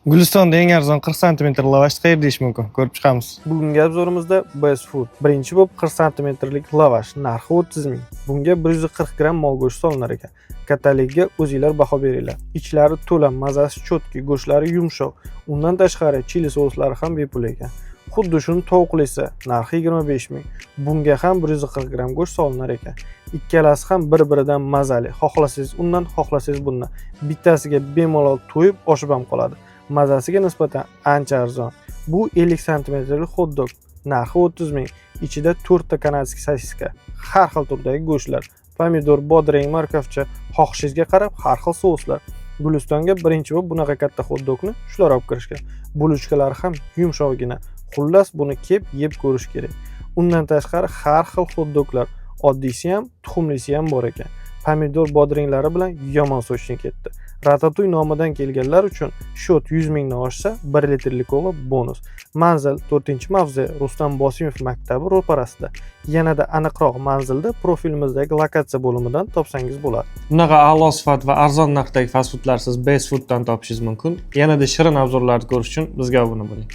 Gulistonda eng arzon 40 santimetr lavash qayerda deyish mumkin? Ko'rib chiqamiz. Bugungi обзор imizda Best Food. Birinchi bo'lib 40 santimetrlik lavash, narxi 30 ming. Bunga 140 gramm mol go'shti solinar ekan. Kattaligiga o'zinglar baho beringlar. Ichlari to'la, mazasi чёткий, go'shtlari yumshoq. Undan tashqari chili souslari ham bepul ekan. Xuddi shuni tovuqlisi, narxi 25 ming. Bunga ham 140 gramm go'sht solinar ekan. Ikkalasi ham bir-biridan mazali. Xohlasangiz undan, xohlasangiz bundan. Bittasiga bemalol to'yib, oshib ham qoladi. Mazasiga nisbatan ancha arzon. Bu 50 santimetrlik xot-dog. Narxi 30 ming. Ichida 4 ta канадский sosiska, har xil turdagi go'shtlar, pomidor, bodring, morkovcha, xohishingizga qarab har xil souslar. Gulistonga birinchi bo'lib bunaqa katta xot-dogni shular olib kirishgan. Булочка lari ham yumshoqgina. Xullas, buni kep yeb ko'rish kerak. Undan tashqari har xil xot-doglar, oddiysi ham, tuxumlisi ham bor ekan. Pomidor, bodringlari bilan yomon сочный ketdi. Ratatuy nomidan kelganlar uchun счёт 100 mingdan oshsa, 1 litrli kola bonus. Manzil: 4-mavze, Rustam Bosimov maktabi ro'parasida. Yanada aniqroq manzilda profilimizdagi lokatsiya bo'limidan topsangiz bo'ladi. Bunaqa a'lo sifat va arzon narxdagi fast foodlar siz Best Fooddan topishingiz mumkin. Yanada shirin обзор larni ko'rish uchun bizga obuna bo'ling.